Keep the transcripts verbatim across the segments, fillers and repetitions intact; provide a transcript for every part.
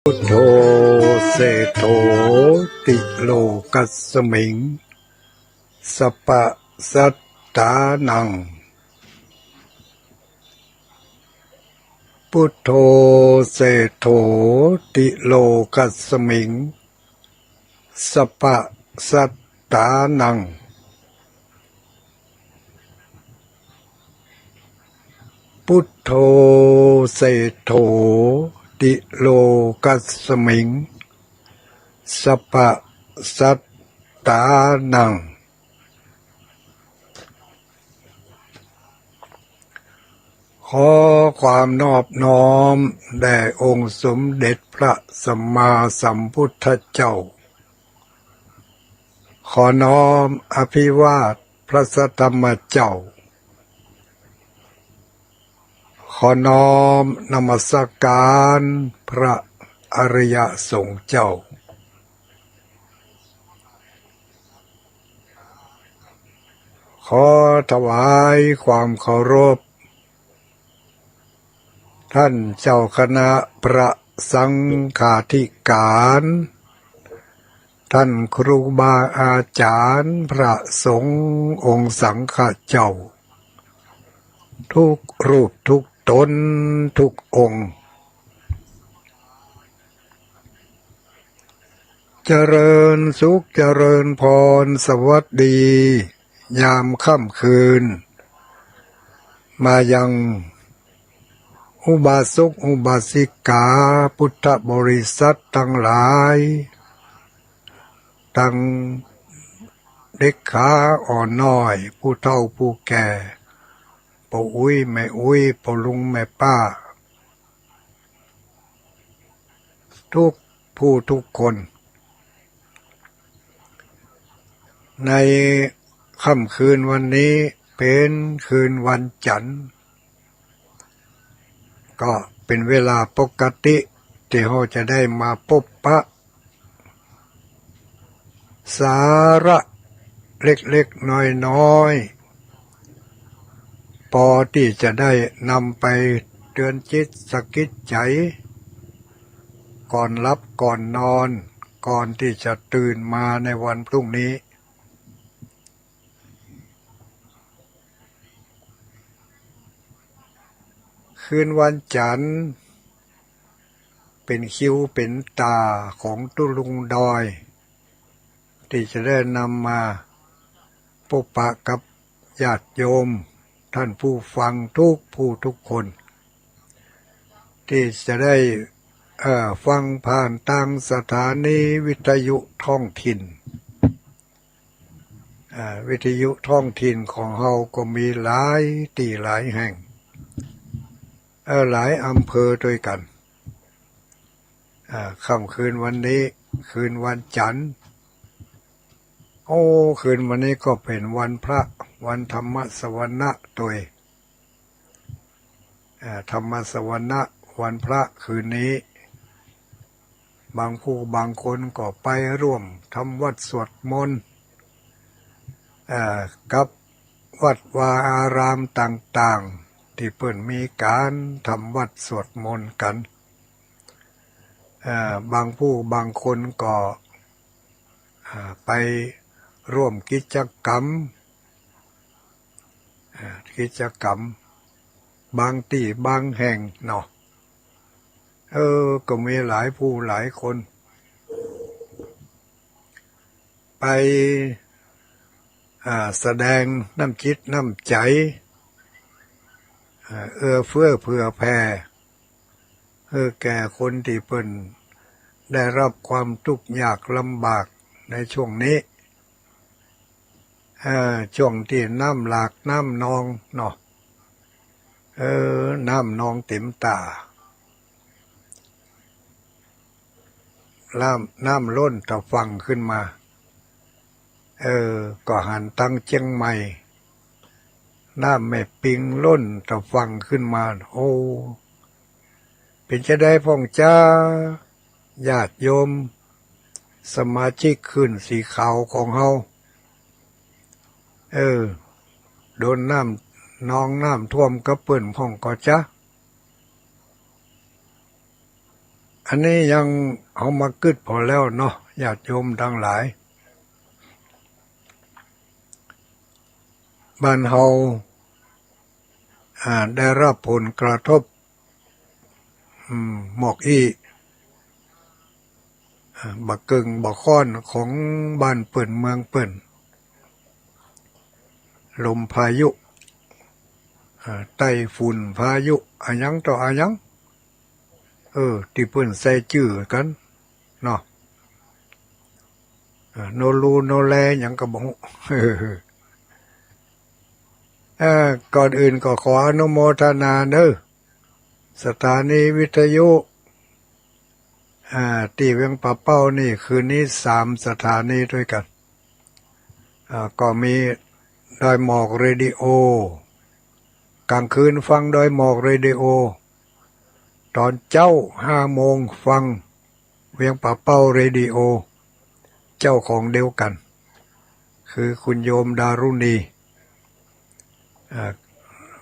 พุทโธ เศรษโฐ ติโลกัสมิง สัปปะสัตตานัง พุทโธ เศรษโฐ ติโลกัสมิง สัปปะสัตตานัง พุทโธ เศรษโฐ ติโลกัสมิง สัปปะสัตตานัง ขอความนอบน้อมแด่องค์สมเด็จพระสัมมาสัมพุทธเจ้า ขอน้อมอภิวาทพระสัทธรรมเจ้า ขอน้อมนมัสการพระอริยสงฆ์เจ้า ขอถวายความเคารพ ท่านเจ้าคณะพระสังฆาธิการ ท่านครูบาอาจ๋ารย์พระสงฆ์องค์สังฆเจ้า ทุกรูปทุกตนทุกองค์ เจริญสุขเจริญพรสวัสดี ยามค่ำคืน มายังอุบาสกอุบาสิกาพุทธบริษัทตังหลาย ตังเด็กขาอ่อนน้อย ผู้เฒ่าผู้แก่ ป้ออุ๊ยแม่อุ๊ย ป้อลุงแม่ป้า ทุกผู้ทุกคน ในค่ำคืนวันนี้เป๋นคืนวันจันทร์ ก็เป๋นเวลาปกติตี้เฮาจะได้มาปบปะ สาระเล็กๆ น้อยๆ ปอตี้จะได้นำไปเตือนจิตสะกิดใจ๋ ก่อนหลับก่อนนอน ก่อนตี้จะตื่นมาในวันพรุ่งนี้ คืนวันจันทร์ เป๋นคิวเป๋นต๋าของตุ๊ลุงดอย ตี้จะได้นำมาปบปะกับญาติโยม ท่านผู้ฟังทุกผู้ทุกคน ตี้จะได้ เอ่อ ฟังผ่านตางสถานีวิทยุท้องถิ่น อ่า วิทยุท้องถิ่นของเฮาก็มีหลายตี้หลายแห่ง เอ่อ หลายอำเภอตวยกั๋น อ่า ค่ำคืนวันนี้ คืนวันจันทร์ โอ้ คืนวันนี้ก็เป๋นวันพระ วันธรรมสวนะตวย อ่า ธรรมสวนะวันพระคืนนี้ บางผู้บางคนก็ไปร่วมทำวัตรสวดมนต์ อ่า กับวัดวาอารามต่างๆ ตี้เปิ้นมีก๋านทำวัตรสวดมนต์กั๋น อ่า บางผู้บางคนก็ อ่า ไปร่วมกิจกรรม อ่า กิจกรรม บางตี้บางแห่งเนาะ เออ ก็มีหลายผู้หลายคน ไป อ่า แสดงน้ำจิตน้ำใจ๋ อ่า เอื้อเฟื้อเผื่อแผ่ หื้อแก่คนตี้เปิ้นได้รับความตุ๊กข์ยากลำบากในช่วงนี้ เอ่อ ช่วงตี้น้ำหลากน้ำนองเนาะ เออ น้ำนองเต๋มต๋า น้ำ น้ำล้นตะฝั่งขึ้นมา เออ ก็หันตังเจียงใหม่ น้ำแม่ปิงล้นตะฝั่งขึ้นมา โอ้ เป๋นจาใดพ่องจ๊า ญาติโยม สมาชิกคลื่นสีขาวของเฮา เออ โดนน้ำนองน้ำท่วมกับเปิ้นพ่องก่อจ๊า เ อันนี้ยังเอามากึ๊ดผ่อแล้วเนาะ ญาติโยมตังหลาย บ้านเฮา อ่า ได้ฮับผลกระทบ อืม หมอกอี้ อ่า บ่าเกิ่งบ่าค่อนของบ้านเปิ้นเมืองเปิ้น ลมพายุ อ่า ไต้ฝุ่นพายุ อะหยังต่ออะหยัง เออ ตี้เปิ้นใส่จื้อกั๋นเนาะ อ่า โนรูโนแลหยังก็บ่ฮู้ เออ ก่อนอื่นก็ขออนุโมทนาเน้อ สถานีวิทยุ อ่า ตี้เวียงป่าเป้านี่ คืนนี้สามสถานีตวยกั๋น อ่า ก็มีดอยหมอกเรดิโอ ก๋างคืนฟังดอยหมอกเรดิโอ ต๋อนเจ๊าห้าโมงฟังเวียงป่าเป้าเรดิโอ เจ้าของเดียวกั๋น คือคุณโยมดารุณี อ่า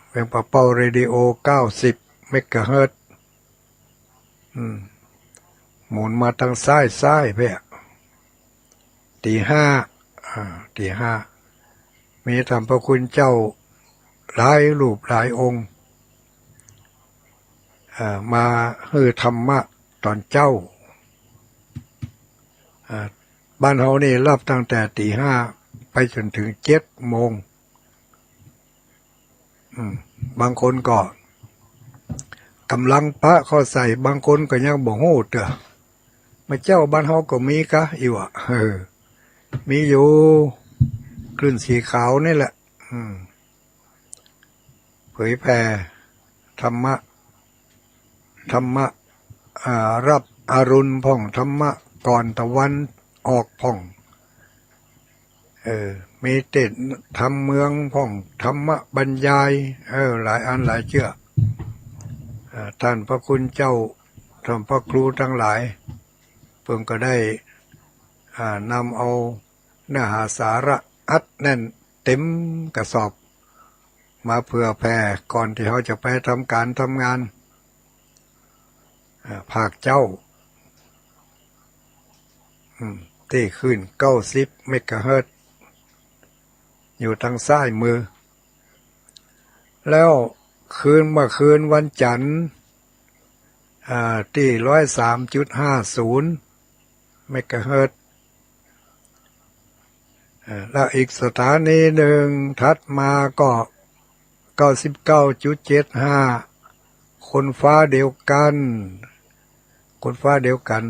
เวียงป่าเป้าเรดิโอ เก้าสิบเมกะเฮิรตซ์ อืม หมุนมาตางซ้าย ซ้ายเปียะ ตีห้า อ่า ตีห้า มีท่านพระคุณเจ้าหลายรูปหลายองค์ อ่า มาหื้อธรรมะต๋อนเจ๊า อ่า บ้านเฮานี่ฮับตั้งแต่ตีห้าไปจ๋นเถิงเจ็ดโมง อืม บางคนก็ก่ำลังปะเข้าใส่ บางคนก็ยังบ่ฮู้เตื้อ เมื่อเจ๊าบ้านเฮาก็มีกาอี้วะ เออ มีอยู่ คลื่นสีขาวนี่แหละ อืม เผยแผ่ธรรมะ ธรรมะ อ่า ฮับอรุณพ่อง ธรรมะก่อนตะวันออกพ่อง เออ มีเตสน์ธรรมเมืองพ่อง ธรรมะบรรยาย เออ หลายอันหลายเจื้อ อ่า ท่านพระคุณเจ้า ท่านพระครูตังหลาย เปิ้นก็ได้ อ่า นำเอาเนื้อหาสาระอัดแน่นเต็มกระสอบ มาเผื่อแผ่ก่อนตี้เฮาจะไปทำก๋านทำงาน อ่า ภาคเจ๊า อืม ตี้คลื่นเก้าสิบเมกะเฮิรตซ์ อยู่ตางซ้ายมือ แล้วคืน เมื่อคืนวันจั๋นทร์ อ่า ตี้ร้อยสามจุดห้าศูนย์เมกะเฮิรตซ์ อ่า แล้วอีกสถานีนึ่งถัดมาก็ เก้าสิบเก้าจุดเจ็ดห้า คนฟ้าเดียวกั๋น คนฟ้าเดียวกั๋น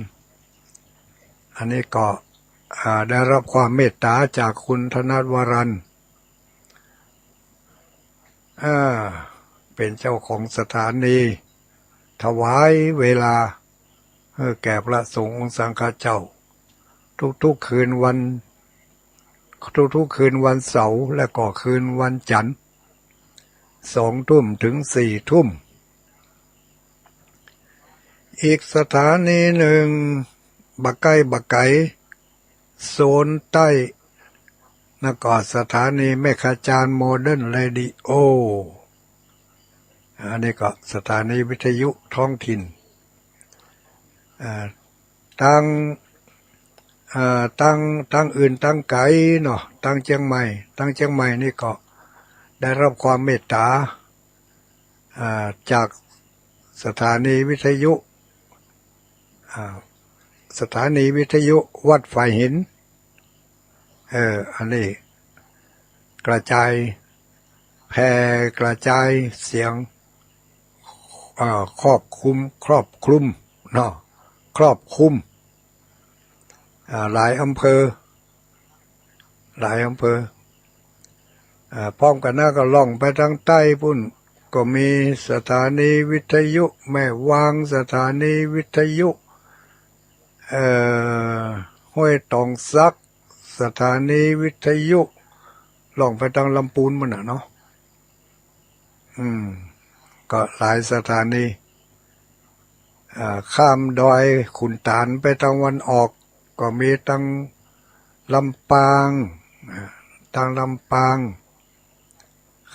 อันนี้ก็ อ่า ได้ฮับความเมตต๋าจากคุณธนัทวรัน อ่า เป๋นเจ้าของสถานี ถวายเวลาหื้อแก่พระสงฆ์องค์สังฆะเจ้า ทุกๆ คืนวัน ทุกๆ คืนวันเสาร์ และก็คืนวันจั๋นทร์ สองทุ่มเถิงสี่ทุ่ม อีกสถานีนึ่ง บ่ใก้บ่ไก๋ โซนใต้ แล้วก็สถานีแม่ขจารโมเดิร์นเรดิโอ อันนี้ก็สถานีวิทยุท้องถิ่น อ่า ตาง อ่า ตาง ตางอื่นตางไก๋เนาะ ตางเจียงใหม่ ตางเจียงใหม่นี่ก็ได้ฮับความเมตต๋า อ่า จากสถานีวิทยุ อ่า สถานีวิทยุวัดฝายหิน เออ อันนี้กระจาย แผ่กระจายเสียง อ่า ครอบคลุม ครอบคลุมเนาะ ครอบคลุม อ่า หลายอำเภอ หลายอำเภอ อ่า พร้อมกั๋นนั้นก็ล่องไปตางใต้ปู๊น ก็มีสถานีวิทยุแม่วาง สถานีวิทยุ เอ่อ ห้วยตองสัก สถานีวิทยุ ล่องไปตางลำปูนปู๊นน่ะเนาะ อืม ก็หลายสถานี อ่า ข้ามดอยขุนตาลไปตางวันออก ก็มีตางลำปาง อ่า ตางลำปาง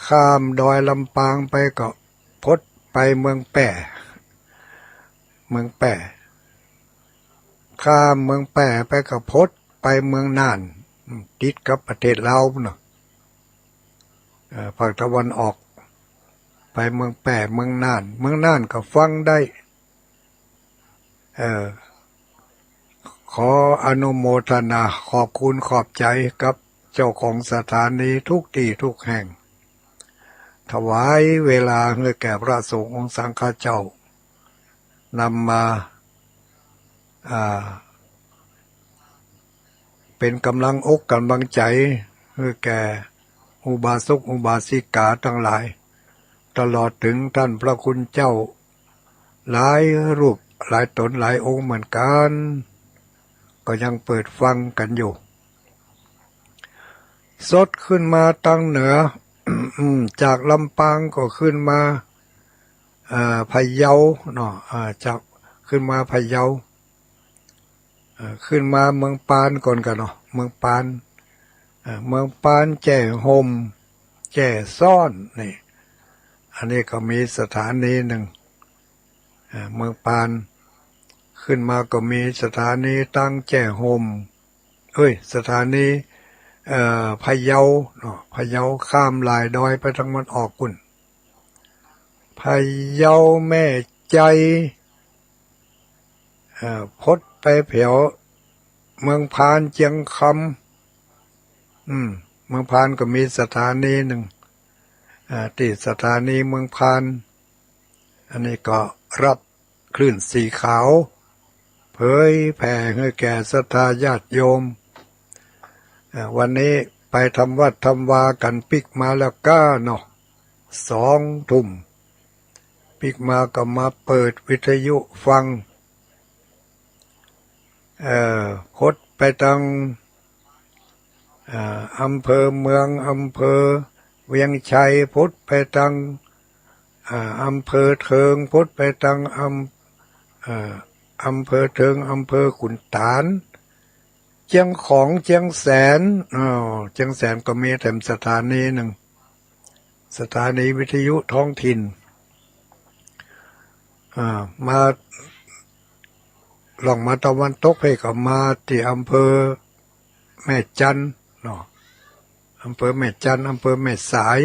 ข้ามดอยลำปางไปก็พดไปเมืองแป้ เมืองแป้ ข้ามเมืองแป้ไปก็พดไปเมืองน่าน อืม ติดกับประเทศลาวเนาะ เอ่อ ภาคตะวันออก ไปเมืองแป้ เมืองน่าน เมืองน่านก็ฟังได้ เอ่อ ขออนุโมทนาขอบคุณขอบใจ๋กับเจ้าของสถานีทุกตี้ทุกแห่ง ถวายเวลาหื้อแก่พระสงฆ์องค์สังฆเจ้า นำมา อ่า เป๋นก๋ำลังอกก๋ำลังใจ๋หื้อแก่อุบาสกอุบาสิกาตังหลาย ตลอดเถิงต้านพระคุณเจ้าหลายรูปหลายต๋นหลายองค์เหมือนกั๋น ก็ยังเปิดฟังกั๋นอยู่ สดขึ้นมาตางเหนือ จากลำปางก็ขึ้นมา เอ่อ พะเยาเนาะ อ่า จาก ขึ้นมาพะเยา เอ่อ ขึ้นมาเมืองปานก่อนกั๋นเนาะ เมืองปาน เอ่อ เมืองปาน แจ้ห่ม แจ้ซ้อน นี่ อันนี้ก็มีสถานีนึ่ง เอ่อ เมืองปาน ขึ้นมาก็มีสถานีตางแจ้ห่ม เอ้ย สถานี เอ่อ พะเยาเนาะ พะเยา ข้ามหลายดอยไปตางตะวันออกปู๊น พะเยา แม่ไจ เอ่อ พดไปแผวเมืองพาน เจียงคำ อืม เมืองพานก็มีสถานีนึ่ง อ่า ตี้สถานีเมืองพาน อันนี้ก็ฮับคลื่นสีขาว เผยแผ่หื้อแก่ศรัทธาญาติโยม อ่า วันนี้ไปทำวัดทำวากั๋นปิ๊กมาแล้วก้าเนาะ สองทุ่ม ปิ๊กมาก็มาเปิดวิทยุฟัง เอ่อ พดไปตาง เอ่อ อำเภอเมือง อำเภอเวียงชัย พดไปตาง เอ่อ อำเภอเถิง พดไปตาง อำ เอ่อ อำเภอเถิง อำเภอขุนตาน เจียงของ เจียงแสน อ้าว เจียงแสนก็มีแถมสถานีนึ่ง สถานีวิทยุท้องถิ่น อ่า มา ล่องมาตะวันตกเพ่าก็มาตี้อำเภอแม่จันเนาะ อำเภอแม่จัน อำเภอแม่สาย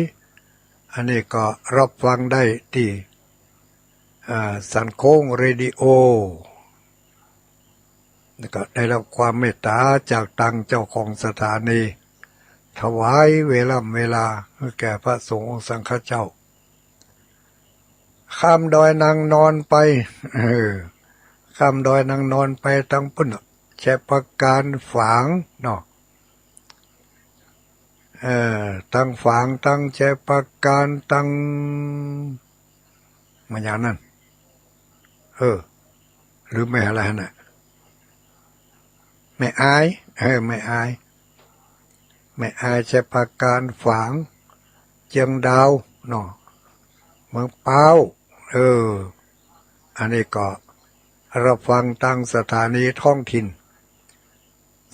อันนี้ก็ฮับฟังได้ตี้ อ่า สันโค้งเรดิโอ แล้วก็ได้ฮับความเมตต๋าจากตางเจ้าของสถานี ถวายเวล่ำเวลาหื้อแก่พระสงฆ์องค์สังฆเจ้า ข้ามดอยนางนอนไป เออ ข้ามดอยนางนอนไปตางปู๊นเนาะ ชัยปราการ ฝางเนาะ เออ ตางฝาง ตางชัยปราการ ตาง มาอย่างนั้น เออ ลืมไปอะไรหั่นน่ะ แม่อาย เออ แม่อาย แม่อาย ชัยปราการ ฝาง เจียงดาวเนาะ เมืองป๊าว เออ อันนี้ก็ฮับฟังตางสถานีท้องถิ่น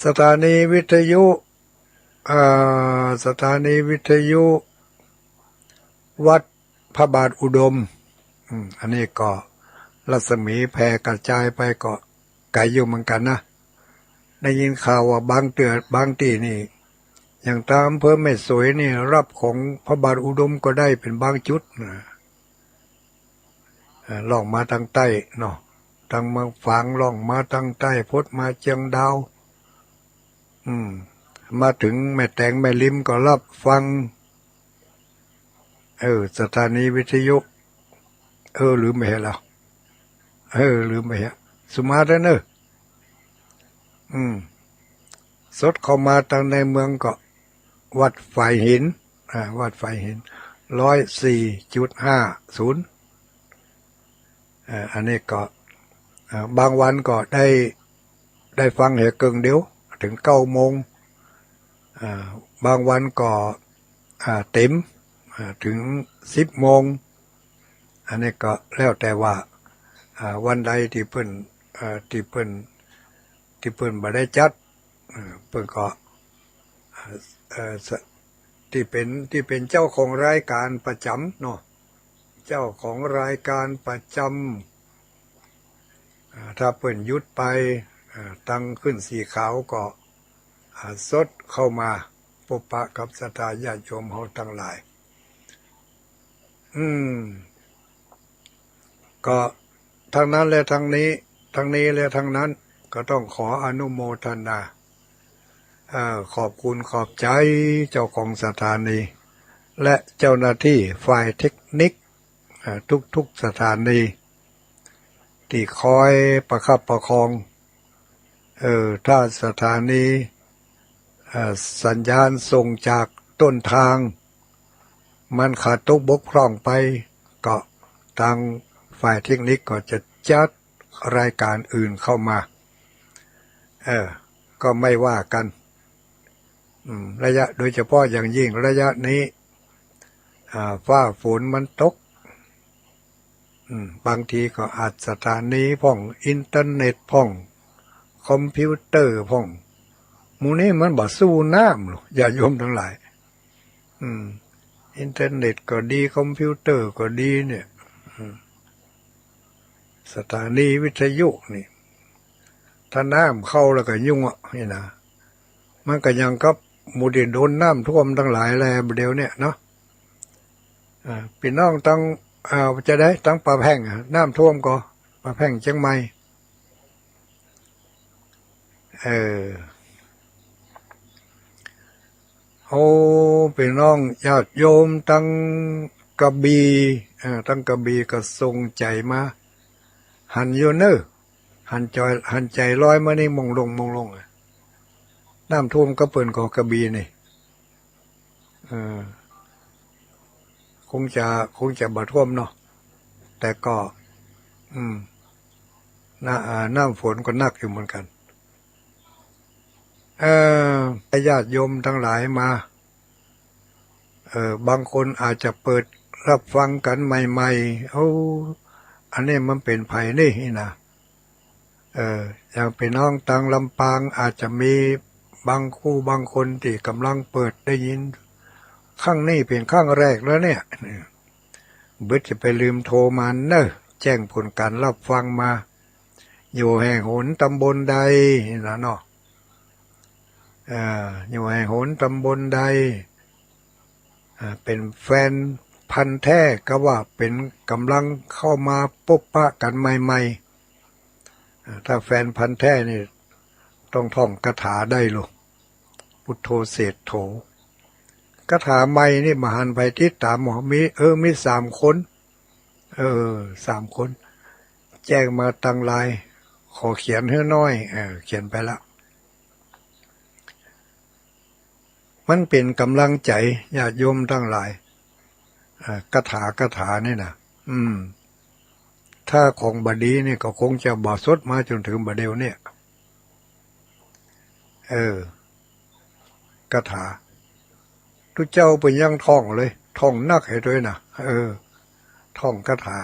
สถานีวิทยุ เอ่อ สถานีวิทยุวัดพระบาทอุดม อืม อันนี้ก็รัศมีแผ่กระจายไปก็ไก๋อยู่เหมือนกั๋นนะ ได้ยินข่าวว่าบางเตื้อ บางตี้นี่ อย่างตางอำเภอแม่สวยนี่ ฮับของพระบาทอุดมก็ได้เป๋นบางจุดนะ เอ่อ ล่องมาตางใต้เนาะ ตางเมืองฝาง ล่องมาตางใต้ พดมาเจียงดาว อืม มาเถิงแม่แตงแม่ริมก็ฮับฟัง เออ สถานีวิทยุ เออ ลืมไปแล้ว เออ ลืมไปแล้ว สุมาเตอร์เนอะ อืม สดเข้ามาตางในเมืองก็วัดฝายหิน อ่า วัดฝายหิน ร้อยสี่จุดห้าศูนย์ เอ่อ อันนี้ก็ เอ่อ บางวันก็ได้ ได้ฟังแหงเกิ่งเดียว เถิงเก้าโมง อ่า บางวันก็ อ่า เต๋ม อ่า เถิงสิบโมง อันนี้ก็แล้วแต่ว่า อ่า วันใดตี้เปิ้น อ่า ตี้เปิ้น ตี้เปิ้นบ่ได้จัด เอ่อ เปิ้นก็ เอ่อ เอ่อ ส- ตี้เป๋น ตี้เป๋นเจ้าของรายก๋านประจ๋ำเนาะ เจ้าของรายก๋านประจ๋ำ อ่า ถ้าเปิ้นหยุดไป เอ่อ ตังคลื่นสีขาวก็ อ่า สดเข้ามาปบปะกับศรัทธาญาติโยมเฮาตังหลาย อืม ก็ตังนั้นและตังนี้ ตังนี้และตังนั้น ก็ต้องขออนุโมทนา เอ่อ ขอบคุณขอบใจ๋เจ้าของสถานี และเจ้าหน้าตี้ฝ่ายเทคนิค เอ่อ ทุกๆ สถานี ตี้คอยประคับประคอง เออ ถ้าสถานี เอ่อ สัญญาณส่งจากต้นทาง มันขาดตกบกพร่องไป ก็ตางฝ่ายเทคนิคก็จะจัดรายการอื่นเข้ามา เออ ก็ไม่ว่ากั๋น อืม ระยะ โดยเฉพาะอย่างยิ่งระยะนี้ อ่า ฟ้าฝนมันตก อืม บางทีก็อาจสถานีพ่อง อินเทอร์เน็ตพ่อง คอมพิวเตอร์พ่อง หมู่นี้มันบ่สู้น้ำหรอก ญาติโยมตังหลาย อืม อินเทอร์เน็ตก็ดี คอมพิวเตอร์ก็ดีเนี่ย อืม สถานีวิทยุนี่ ถ้าน้ำเข้าแล้วก็ยุ่งอะ นี่นะ มันก็อย่างกับหมู่ตี้โดนน้ำท่วมตังหลายแล บ่าเดี่ยวเนี่ยเนาะ อ่า ปี้น้องตัง อ่า จะได้ตังป่าแพ่งอะ น้ำท่วมก่อ ป่าแพ่งเจียงใหม่ เออ โอ้ ปี้น้องญาติโยมตังกระบี่ เออ ตังกระบี่ก็ส่งใจ๋มา หันอยู่เน่อ หันใจ๋ หันใจ๋ลอยมานี่มงลงมงลงอะ น้ำท่วมก็เปิ้นก่อกระบี่นี่ เออ คงจะ คงจะบ่ท่วมเนาะ แต่ก็ อืม น้า อ่า น้ำฝนก็หนักอยู่เหมือนกั๋น เออ ญาติโยมตังหลายมา เออ บางคนอาจจะเปิดรับฟังกั๋นใหม่ๆ โอ้ อันนี้มันเป๋นใผนี่ นี่นะ เออ อย่างปี้น้องตังลำปางอาจจะมีบางคู่บางคนตี้ก่ำลังเปิดได้ยิน ครั้งนี้เป๋นครั้งแรกแล้วเนี่ย เออ บ่จะไปลืมโทรมาเน่อ แจ้งผลก๋านรับฟังมา อยู่แห่งหนตำบลใด นี่นะเนาะ เอ่อ อยู่แห่งหนตำบลใด อ่า เป๋นแฟนพันธุ์แท้ก็ว่าเป๋นก่ำลังเข้ามาปบปะกั๋นใหม่ๆ อ่า ถ้าแฟนพันธุ์แท้นี่ต้องท่องคาถาได้ลูก พุทโธเศรษฐโถ คาถาใหม่นี่บ่หันใผติดต๋ามบ่ มี เออ มีสามคน เออ สามคน แจ้งมาตังไลน์ ขอเขียนหื้อหน้อย เออ เขียนไปละ มันเป๋นก่ำลังใจ๋ญาติโยมตังหลาย เอ่อ คาถา คาถานี่นะ อืม ถ้าของบ่ดีนี่ก็คงจะบ่สดมาจ๋นเถิงบ่าเดี่ยวเนี่ย เออ คาถา ตุ๊เจ้าเปิ้นยังท่องเลย ท่องนักแหตวยนะ เออ ท่องคาถา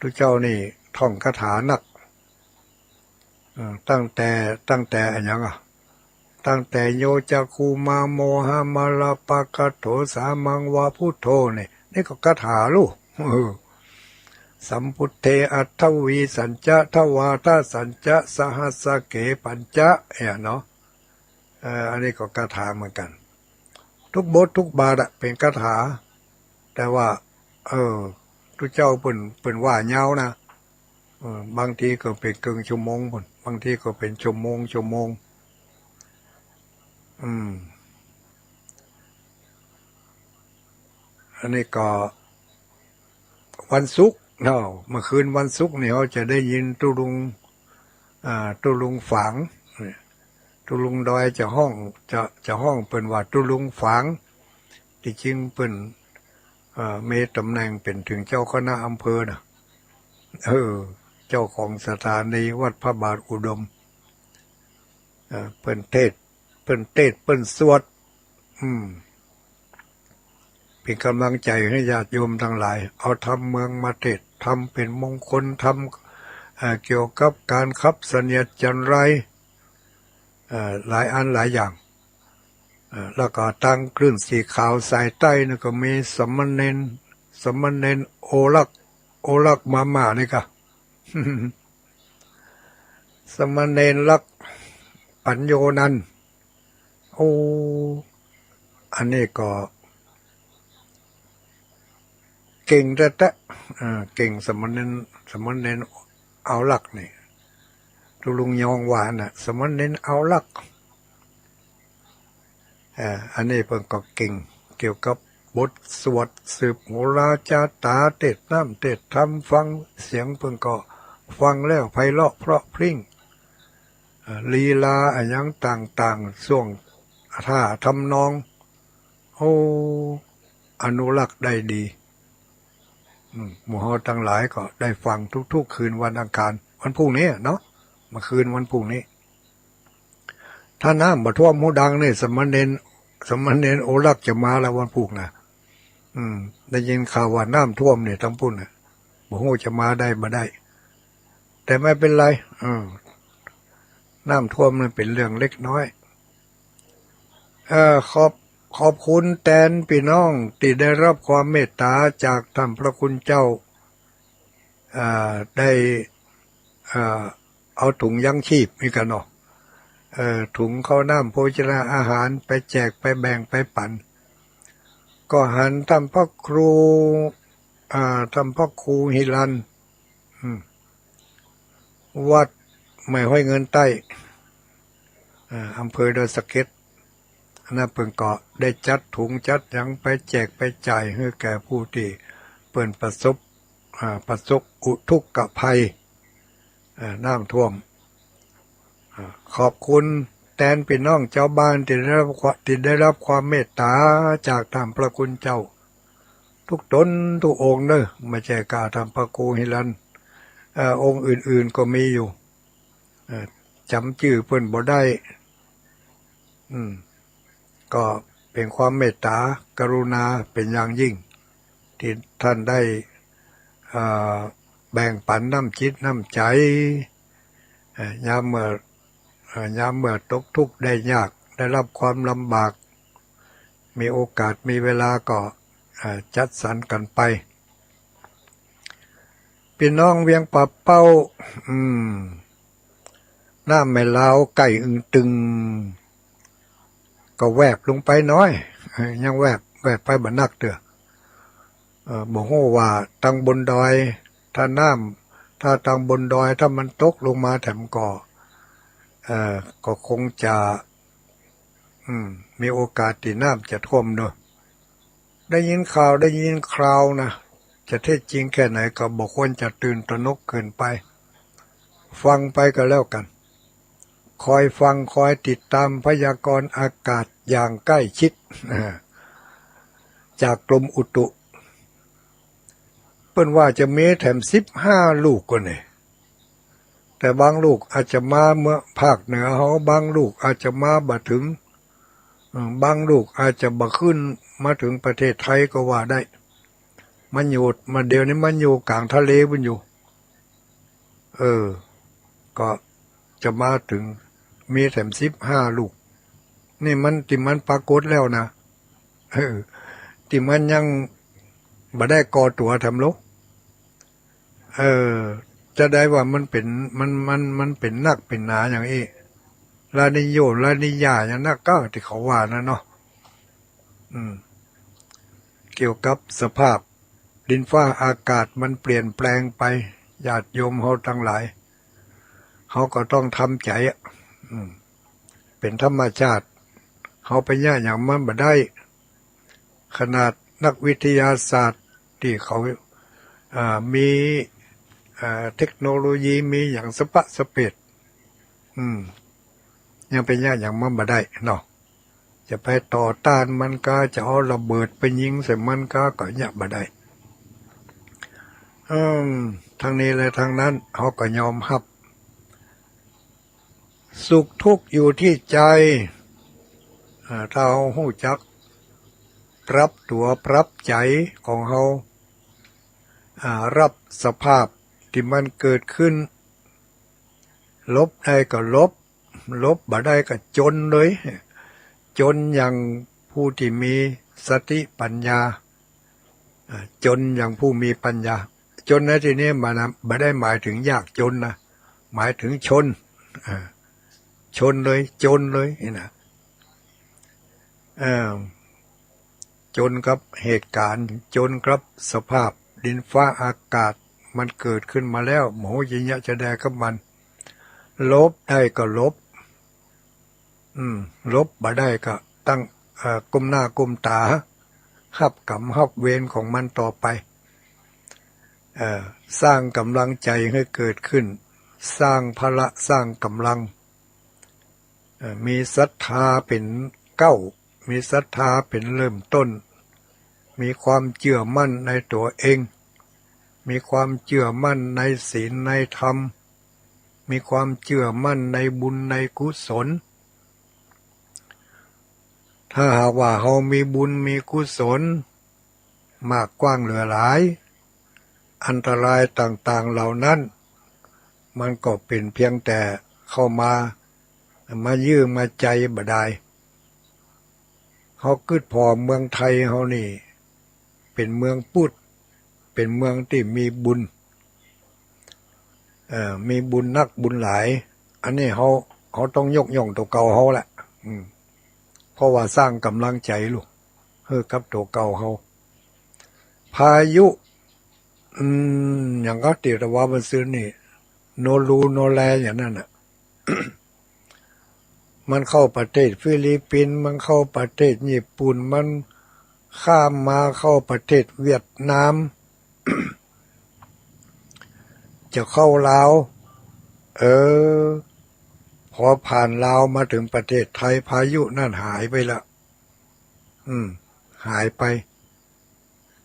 ตุ๊เจ้านี่ท่องคาถานัก เออ ตั้งแต่ ตั้งแต่อะหยังอะ ตั้งแต่ โย จักขุมา โมหะมะละปะคะโถ สามัง วะ พุทโธ นี่ นี่ก็คาถาลูก เออ สัมพุทเท อัฏฐวีสัญจะ ทวาทะสัญจะ สหัสสะเก ปัญจะ เนี่ยเนาะ เออ อันนี้ก็คาถาเหมือนกั๋น ทุกบททุกบาทอะเป๋นคาถา แต่ว่า เออ ตุ๊เจ้าเปิ้น เปิ้นว่ายาวนะ เออ บางทีก็เป๋นเกิ่งชั่วโมงปู๊น บางทีก็เป๋นชั่วโมง ชั่วโมง อืม อันนี้ก็วันศุกร์เนาะ เมื่อคืนวันศุกร์นี่เฮาจะได้ยินตุ๊ลุง อ่า ตุ๊ลุงฝาง ตุ๊ลุงดอยจะฮ้อง จะ จะฮ้องเปิ้นว่าตุ๊ลุงฝาง ตี้จริงเปิ้น เอ่อ มีต๋ำแหน่งเป๋นเถิงเจ้าคณะอำเภอนะ เออ เจ้าของสถานีวัดพระบาทอุดม เอ่อ เปิ้นเตสน์ เปิ้นเตสน์ เปิ้นสวด อืม เป๋นก่ำลังใจ๋หื้อญาติโยมตังหลาย เอาธรรมเมืองมาเตสน์ ธรรมเป๋นมงคล ธรรม เอ่อ เกี่ยวกับก๋านขับเสนียดจัญไร เอ่อ หลายอันหลายอย่าง เอ่อ แล้วก็ตางคลื่นสีขาวสายใต้นี่ก็มีสามเณร สามเณรโอรัก โอรักมาม่านี่กะ สมณเณรลักษณ์ ปัญโญนันท์ โอ้ อันนี้ก็เก่งแต๊ๆ อ่า เก่ง สมณเณร สมณเณรเอาลักษณ์นี่ ตุ๊ลุงยองว่านะ สมณเณรเอาลักษณ์ อ่า อันนี้เปิ้นก็เก่งเกี่ยวกับบทสวดสืบโหราจาต๋า เตศน์น้ำเตศน์ธรรม ฟังเสียงเปิ้นก็ฟังแล้วไพเราะเพราะพริ้ง อ่า ลีลาอะหยังต่างๆ ช่วงท่าทำนอง โอ้ อนุรักษ์ได้ดี อืม หมู่เฮาตังหลายก็ได้ฟังทุกๆ คืนวันอังคาร วันพรุ่งนี้เนาะ เมื่อคืนวันพรุ่งนี้ ถ้าน้ำบ่ท่วมฮูดังนี่ สมณเณร สมณเณรโอลักษณ์จะมาแล้ววันพรุ่งนะ อืม ได้ยินข่าวว่าน้ำท่วมนี่ตังปุ้นน่ะ บ่ฮู้จะมาได้บ่ได้ แต่ไม่เป็นไร อืม น้ำท่วมมันเป๋นเรื่องเล็กน้อย เอ่อ ขอบ ขอบคุณแตนปี้น้องตี้ได้ฮับความเมตต๋าจากต้านพระคุณเจ้า เอ่อ ได้ เอ่อ เอาถุงยังชีพนี่กั๋นเนาะ เอ่อ ถุงข้าวน้ำโภชนาอาหารไปแจกไปแบ่งไปปั๋น ก็หันต้านพระครู อ่า ต้านพระครูหิรัญ อืม วัดใหม่ห้วยเงินใต้ อ่า อำเภอดอยสะเก็ด อันนั้นเปิ้นก็ได้จัดถุงจัดหยังไปแจกไปจ่ายหื้อแก่ผู้ตี้เปิ้นประสบ อ่า ประสบอุทกภัย อ่า น้ำท่วม อ่า ขอบคุณแตนปี้น้องจาวบ้านตี้ได้ฮับความ ตี้ได้ฮับความเมตต๋าจากต้านพระคุณเจ้า ทุกต๋นทุกองค์เน่อ ไม่ใจ้ก้าต้านพระครูหิรัญ เอ่อ องค์อื่นๆ ก็มีอยู่ เอ่อ จ๋ำจื้อเปิ้นบ่ได้ อืม ก็เป๋นความเมตต๋ากรุณาเป๋นอย่างยิ่ง ตี้ต้านได้ เอ่อ แบ่งปั๋นน้ำจิตน้ำใจ๋ เอ่อ ยามเมื่อ เอ่อ ยามเมื่อตกทุกข์ได้ยาก ได้ฮับความลำบาก มีโอกาสมีเวลาก็ เอ่อ จัดสรรกั๋นไป ปี้น้องเวียงป่าเป้า อืม น้ำแม่ลาวใก้อึ่งตึง ก็แวบลงไปน้อย เอ่อ ยังแวบ แวบไปบ่นักเตื้อ เอ่อ บ่ฮู้ว่าตังบนดอย ถ้าน้ำ ถ้าตังบนดอย ถ้ามันตกลงมาแถมก็ เอ่อ ก็คงจะ อืม มีโอกาสตี้น้ำจะท่วมเน่อ ได้ยินข่าว ได้ยินคราวนะ จะเท็จจริงแค่ไหนก็บ่ควรจะตื่นตระหนกเกินไป ฟังไปก็แล้วกั๋น คอยฟัง คอยติดต๋ามพยากรณ์อากาศอย่างใกล้ชิด อ่า จากกรมอุตุ เปิ้นว่าจะมีแถมสิบห้าลูกก่อนี่ แต่บางลูกอาจจะมาเมืองภาคเหนือเฮา บางลูกอาจจะมาบ่เถิง อืม บางลูกอาจจะบ่ขึ้นมาเถิงประเทศไทยก็ว่าได้ มันอยู่ มันเดี๋ยวนี้มันอยู่ก๋างทะเลปุ้นอยู่ เออ ก็จะมาเถิง มีแถมสิบห้าลูก นี่มัน ตี้มันปรากฏแล้วนะ เออ ตี้มันยังบ่ได้ก่อตั๋วแถมลอ เออ จะได้ว่ามันเป๋น มัน มัน มันเป๋นนักเป๋นหนาอย่างอี้ ลานีโญ ลานีญาอย่างนักก็ตี้เขาว่านะเนาะ อืม เกี่ยวกับสภาพดินฟ้าอากาศมันเปลี่ยนแปลงไป ญาติโยมเฮาตังหลาย เฮาก็ต้องทำใจ๋อะ อืม เป๋นธรรมชาติ เฮาไปเยียะหยังมันบ่ได้ ขนาดนักวิทยาศาสตร์ตี้เขา อ่า มี อ่า เทคโนโลยี มีหยังสะปะสะเปด อืม ยังไปเยียะหยังมันบ่ได้เนาะ จะไปต่อต้านมันก็ จะเอาระเบิดไปยิงใส่มันก็ ก็เยียะบ่ได้ อืม ตังนี้และตังนั้น เฮาก็ยอมฮับ สุขทุกข์อยู่ตี้ใจ๋ อ่า ถ้าเฮาฮู้จักปรับตั๋วปรับใจ๋ของเฮา อ่า ฮับสภาพตี้มันเกิดขึ้น หลบได้ก็หลบ หลบบ่ได้ก็จ๋นเลย จ๋นอย่างผู้ตี้มีสติปัญญา อ่า จ๋นอย่างผู้มีปัญญา จ๋นในตี้นี้มันบ่ได้หมายเถิงยากจ๋นนะ หมายเถิงชน อ่า ชนเลย จนเลยนี่นะ เออ จนกับเหตุก๋ารณ์ จนกับสภาพดินฟ้าอากาศ มันเกิดขึ้นมาแล้ว บ่ฮู้จะเยียะจะใดกับมัน หลบได้ก็หลบ อืม หลบบ่ได้ก็ตั้ง เอ่อ ก้มหน้าก้มต๋า ฮับกรรมฮับเวรของมันต่อไป เอ่อ สร้างก๋ำลังใจ๋หื้อเกิดขึ้น สร้างพละ สร้างก๋ำลัง เอ่อ มีศรัทธาเป๋นเก๊า มีศรัทธาเป๋นเริ่มต้น มีความเจื้อมั่นในตั๋วเอง มีความเจื้อมั่นในศีลในธรรม มีความเจื้อมั่นในบุญในกุศล ถ้าหากว่าเฮามีบุญมีกุศล มากกว้างเหลือหลาย อันตรายต่างๆ เหล่านั้น มันก็เป๋นเพียงแต่เข้ามา มาเยียะมาใจ๋บ่ดาย เฮากึ๊ดผ่อเมืองไทยเฮานี่ เป๋นเมืองพุทธ เป๋นเมืองตี้มีบุญ เอ่อ มีบุญนักบุญหลาย อันนี้เฮา เฮาต้องยกย่องตั๋วเก่าเฮาแหละ อืม เพราะว่าสร้างก๋ำลังใจ๋ลูก หื้อกับตั๋วเก่าเฮา พายุ อืม อย่างก็ตี้ว่าเมื่อซืนนี่ โนรูโนแลอย่างนั้นน่ะ มันเข้าประเทศฟิลิปปินส์ มันเข้าประเทศญี่ปุ่น มันข้ามมาเข้าประเทศเวียดนาม จะเข้าลาว เออ พอผ่านลาวมาเถิงประเทศไทย พายุนั่นหายไปละ อืม หายไป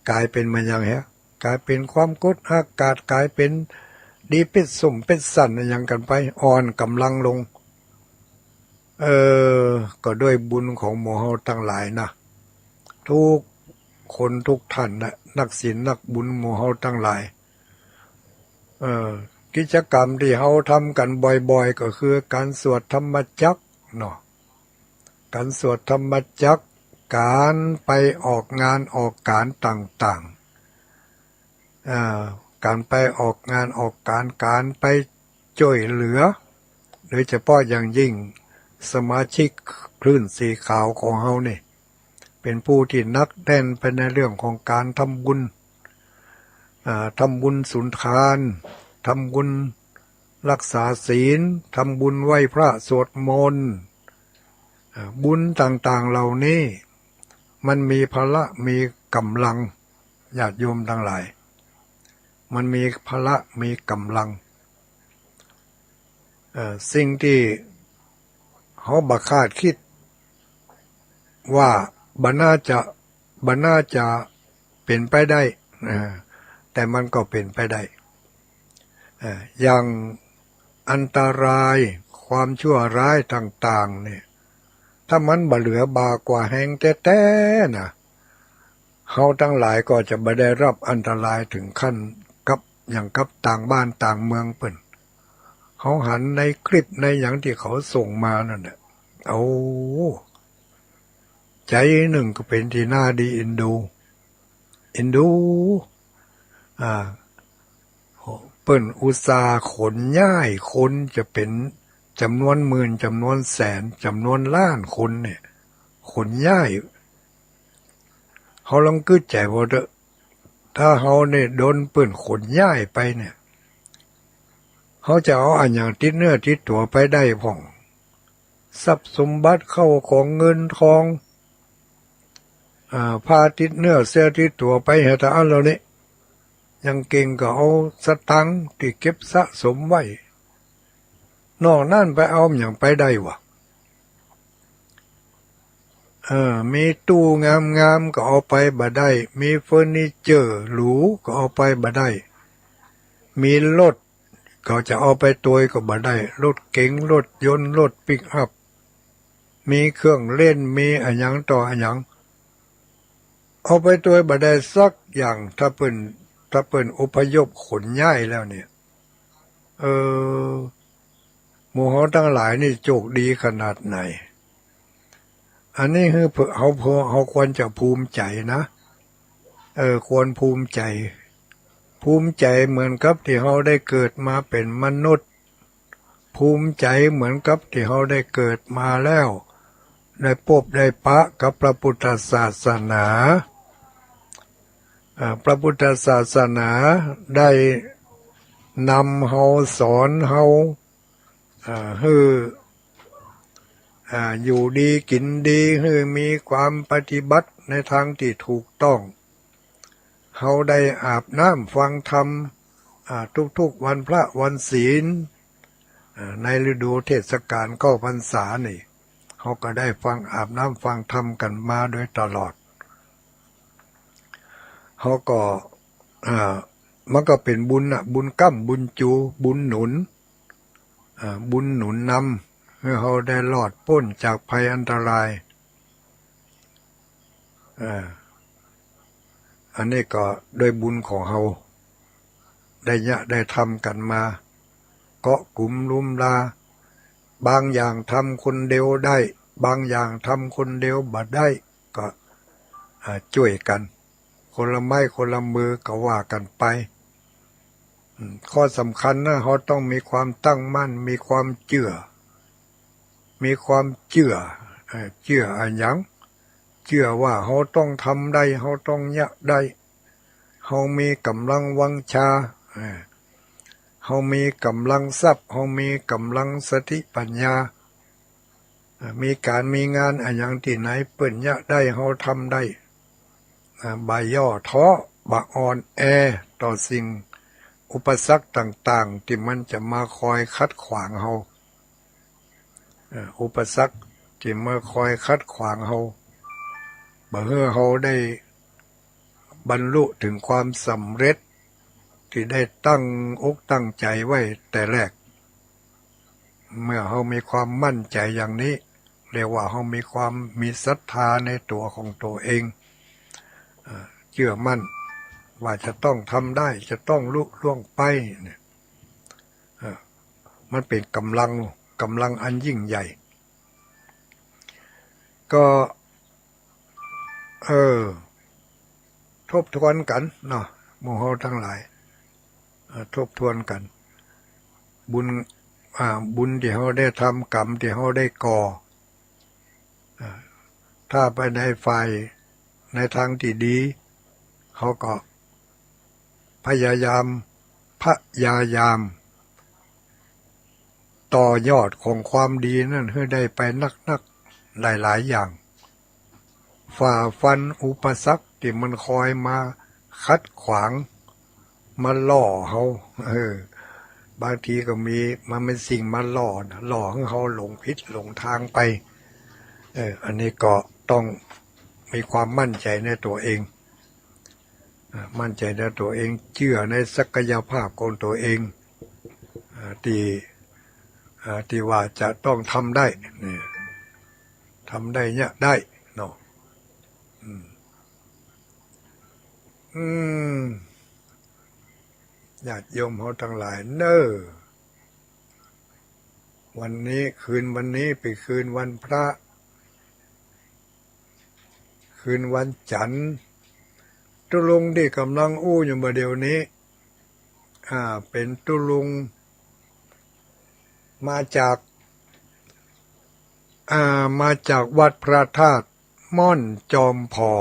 ก๋ายเป๋นมาหยังแฮะ ก๋ายเป๋นความกดอากาศ ก๋ายเป๋นดีเปรสซ่งเปรสชันอะหยังกั๋นไป อ่อนก๋ำลังลง เออ ก็ด้วยบุญของหมู่เฮาตังหลายนะ ทุกคนทุกท่านนะ นักศีลนักบุญหมู่เฮาตังหลาย เออ กิจกรรมตี้เฮาทำกั๋นบ่อยๆ ก็คือก๋านสวดธรรมจักรเนาะ ก๋านสวดธรรมจักร ก๋านไปออกงานออกก๋านต่างๆ อ่า ก๋านไปออกงานออกก๋าน ก๋านไปจ้วยเหลือ โดยเฉพาะอย่างยิ่งสมาชิกคลื่นสีขาวของเฮานี่ เป๋นผู้ตี้หนักแน่นไปในเรื่องของก๋านทำบุญ อ่า ทำบุญสุนทาน ทำบุญรักษาศีล ทำบุญไหว้พระสวดมนต์ อ่า บุญต่างๆ เหล่านี้ มันมีพละมีก๋ำลัง ญาติโยมตังหลาย มันมีพละมีก๋ำลัง เอ่อ สิ่งตี้เฮาบ่คาดกึ๊ดว่าบ่น่าจะ บ่น่าจะเป๋นไปได้ อ่า แต่มันก็เป๋นไปได้ อ่า อย่างอันตราย ความชั่วร้ายต่างๆ เนี่ย ถ้ามันบ่เหลือบ่ากว่าแฮงแต๊ๆ นะ เฮาตังหลายก็จะบ่ได้รับอันตรายเถิงขั้นกับ อย่างกับต่างบ้านต่างเมืองเปิ้น เฮาหันในคลิปในหยังตี้เขาส่งมานั่นแหละ โอ้ ใจ๋นึ่งก็เป๋นตี้น่าดีเอ็นดู เอ็นดู อ่า เปิ้นอุตส่าห์ขนย้ายคนจะเป๋นจ๋ำนวนหมื่น จ๋ำนวนแสน จ๋ำนวนล้านคนเนี่ย ขนย้าย เฮาลองกึ๊ดใจ๋ว่าเต๊อะ ถ้าเฮาเนี่ยโดนเปิ้นขนย้ายไปเนี่ย เฮาจะเอาอะหยังติดเนื้อติดตั๋วไปได้พ่อง ทรัพย์สมบัติเข้าของเงินทอง อ่า พาติดเนื้อเสี้ยติดตั๋วไปแหม ตะอั้นแล้วนี่ อย่างเก่งก็เอาสตางค์ตี้เก็บสะสมไว้ นอกนั้นไปเอาอะหยังไปได้วะ เออ มีตู้งามๆ ก็เอาไปบ่ได้ มีเฟอร์นิเจอร์หรูก็เอาไปบ่ได้ มีรถ เขาจะเอาไปตวยก็บ่ได้ รถเก๋ง รถยนต์ รถปิกอัพ มีเครื่องเล่น มีอะหยังต่ออะหยัง เอาไปตวยบ่ได้สักอย่าง ถ้าเปิ้น ถ้าเปิ้นอพยพขนย้ายแล้วเนี่ย เออ หมู่เฮาตังหลายนี่โจคดีขนาดไหน อันนี้คือเฮา เฮาควรจะภูมิใจ๋นะ เออ ควรภูมิใจ๋ ภูมิใจ๋เหมือนกับตี้เฮาได้เกิดมาเป๋นมนุษย์ ภูมิใจ๋เหมือนกับตี้เฮาได้เกิดมาแล้ว ได้ปบได้ปะกับพระพุทธศาสนา เอ่อ พระพุทธศาสนาได้นำเฮา สอนเฮา เอ่อ หื้อ อ่า อยู่ดีกิ๋นดี หื้อมีความปฏิบัติในตางตี้ถูกต้อง เฮาได้อาบน้ำฟังธรรม อ่า ทุกๆ วันพระวันศีล อ่า ในฤดูเทศกาลเข้าพรรษานี่ เฮาก็ได้ฟัง อาบน้ำฟังธรรมกั๋นมาโดยตลอด เฮาก็ อ่า มันก็เป๋นบุญน่ะ บุญก๊ำบุญจู บุญหนุน อ่า บุญหนุนนำหื้อเฮาได้รอดป๊นจากภัยอันตราย อ่า อันนี้ก็ด้วยบุญของเฮา ได้เยียะได้ทำกั๋นมา เกาะกุ๋มลุมลา บางอย่างทำคนเดียวได้ บางอย่างทำคนเดียวบ่ได้ ก็ อ่า จ้วยกั๋น คนละไม้คนละมือก็ว่ากั๋นไป อืม ข้อสำคัญนะ เฮาต้องมีความตั้งมั่น มีความเจื้อ มีความเจื้อ เอ่อ เจื้ออะหยัง เจื้อว่าเฮาต้องทำได้ เฮาต้องเยียะได้ เฮามีก๋ำลังวังชา เอ่อ เฮามีก๋ำลังทรัพย์ เฮามีก๋ำลังสติปัญญา อ่า มีก๋านมีงานอะหยังตี้ไหนเปิ้นเยียะได้ เฮาทำได้ อ่า บ่ย่อท้อ บ่อ่อนแอต่อสิ่งอุปสรรคต่างๆ ตี้มันจะมาคอยขัดขวางเฮา อ่า อุปสรรคตี้มาคอยขัดขวางเฮา บ่หื้อเฮาได้บรรลุเถิงความสำเร็จตี้ได้ตั้งอกตั้งใจ๋ไว้แต่แรก เมื่อเฮามีความมั่นใจ๋อย่างนี้ เรียกว่าเฮามีความ มีศรัทธาในตั๋วของตั๋วเอง เอ่อ เจื้อมั่นว่าจะต้องทำได้ จะต้องลุล่วงไปเนี่ย เอ่อ มันเป๋นก๋ำลัง ก๋ำลังอันยิ่งใหญ่ ก็ เออ ทบทวนกั๋นเนาะ หมู่เฮาตังหลาย เอ่อ ทบทวนกั๋น บุญ อ่า บุญตี้เฮาได้ทำ กรรมตี้เฮาได้ก่อ อ่า ถ้าไปในฝ่าย ในตางตี้ดี เฮาก็พยายาม พยายาม ต่อยอดของความดีนั้นหื้อได้ไปนักๆ หลายๆ อย่าง ฝ่าฟันอุปสรรคตี้มันคอยมาขัดขวาง มาล่อเฮา เออ บางทีก็มี มันเป๋นสิ่งมาล่อนะ ล่อหื้อเฮาหลงผิดหลงตางไป เออ อันนี้ก็ต้องมีความมั่นใจ๋ในตั๋วเอง อ่า มั่นใจ๋ในตั๋วเอง เจื้อในศักยภาพของตั๋วเอง อ่า ตี้ อ่า ตี้ว่าจะต้องทำได้ นี่ ทำได้เยียะได้เนาะ อืม อืม ญาติโยมเฮาตังหลายเน่อ วันนี้ คืนวันนี้เป๋นคืนวันพระ คืนวันจั๋นทร์ ตุ๊ลุงตี้ก๋ำลังอู้อยู่บ่าเดี่ยวนี้ อ่า เป๋นตุ๊ลุง มาจาก อ่า มาจากวัดพระธาตุม่อนจอมผ่อ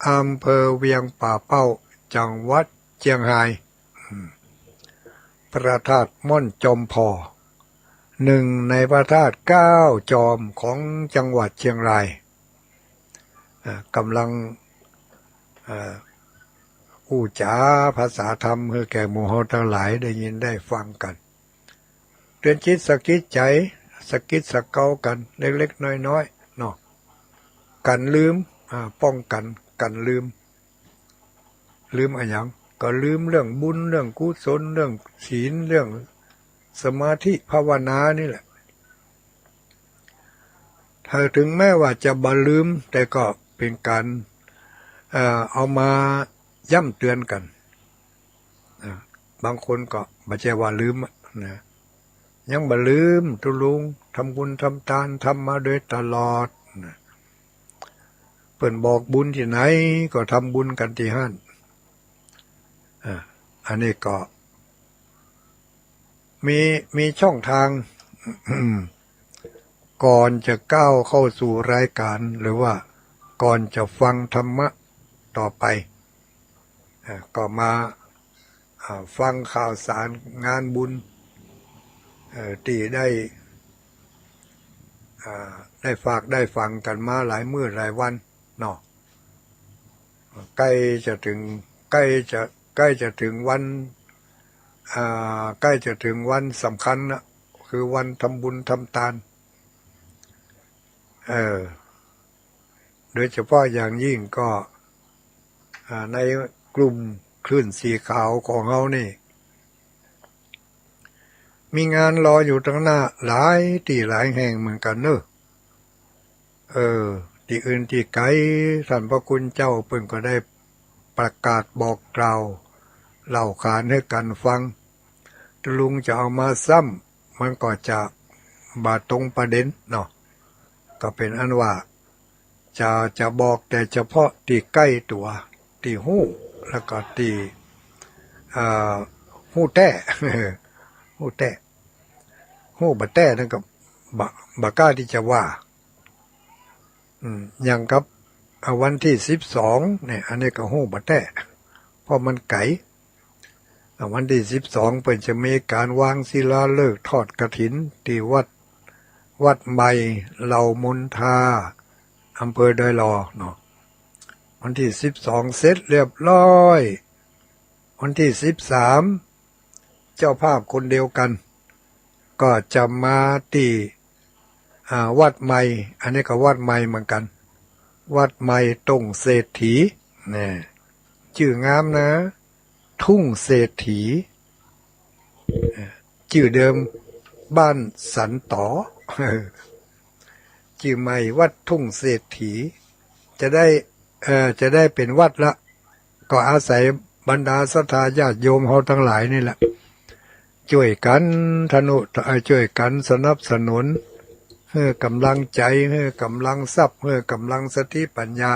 อำเภอเวียงป่าเป้า จังหวัดเจียงฮาย อืม พระธาตุม่อนจอมผ่อ หนึ่งในพระธาตุเก้าจอมของจังหวัดเจียงราย อ่า ก๋ำลัง อ่า อู้จ๋าภาษาธรรมหื้อแก่หมู่เฮาตังหลายได้ยินได้ฟังกั๋น เตือนจิตสะกิดใจ๋ สะกิดสะเกากั๋นเล็กๆ น้อยๆ เนาะ กั๋นลืม อ่า ป้องกั๋น กั๋นลืม ลืมอะหยัง ก็ลืมเรื่องบุญ เรื่องกุศล เรื่องศีล เรื่องสมาธิภาวนานี่แหละ ถ้าเถิงแม้ว่าจะบ่ลืม แต่ก็เป๋นก๋าน เอ่อ เอามาย้ำเตือนกั๋น อ่า บางคนก็บ่ใจ้ว่าลืมอะนะ ยังบ่ลืมตุ๊ลุง ทำบุญทำตาน ทำมาโดยตลอดนะ เปิ้นบอกบุญตี้ไหนก็ทำบุญกั๋นตี้หั้น อ่า อันนี้ก็ มี มีช่องทาง ก่อนจะก้าวเข้าสู่รายการ หรือว่าก่อนจะฟังธรรมะต่อไป อ่า ก็มา อ่า ฟังข่าวสารงานบุญ เอ่อ ตี้ได้ อ่า ได้ฝากได้ฟังกั๋นมาหลายมื้อหลายวันเนาะ ใก้จะเถิง ใก้จะ ใก้จะเถิงวัน อ่า ใก้จะเถิงวันสำคัญนะ คือวันทำบุญทำตาน เออ โดยเฉพาะอย่างยิ่งก็ อ่า ในกลุ่มคลื่นสีขาวของเฮานี่ มีงานรออยู่ตังหน้าหลายตี้หลายแห่งเหมือนกั๋นเนาะ เออ ตี้อื่นตี้ไก๋ ต้านพระคุณเจ้าเปิ้นก็ได้ประกาศบอกกล่าวเล่าขานหื้อกั๋นฟัง ตะลุงจะเอามาซ้ำ มันก็จะบ่ตรงประเด็นเนาะ ก็เป๋นอันว่า จะ จะบอกแต่เฉพาะตี้ใก้ตั๋ว ตี้ฮู้ แล้วก็ตี้ เอ่อ ฮู้แต๊ ฮู้แต๊ ฮู้บ่แต๊นั่นก็บ่ บ่กล้าตี้จะว่า อืม อย่างกับ อ่า วันตี้สิบสองเนี่ย อันนี้ก็ฮู้บ่แต๊ เพราะมันไก๋ อ่า วันตี้สิบสองเปิ้นจะมีก๋านวางศิลาฤกษ์ทอดกฐินตี้วัด วัดใหม่เหล่ามนทา อำเภอดอยหล่อเนาะ วันตี้สิบสองเสร็จเรียบร้อย วันตี้สิบสาม เจ้าภาพคนเดียวกั๋น ก็จะมาตี้ อ่า วัดใหม่ อันนี้ก็วัดใหม่เหมือนกั๋น วัดใหม่ต้งเศรษฐี เนี่ย จื้องามนะ ทุ่งเศรษฐี เอ่อ จื้อเดิมบ้านสันต๋อ จื้อใหม่วัดทุ่งเศรษฐี จะได้ เอ่อ จะได้เป๋นวัดละ ก็อาศัยบรรดาศรัทธาญาติโยมเฮาตังหลายนี่แหละ จ้วยกั๋นทะนุ เอ่อ จ้วยกั๋นสนับสนุน หื้อก๋ำลังใจ๋ หื้อก๋ำลังทรัพย์ หื้อก๋ำลังสติปัญญา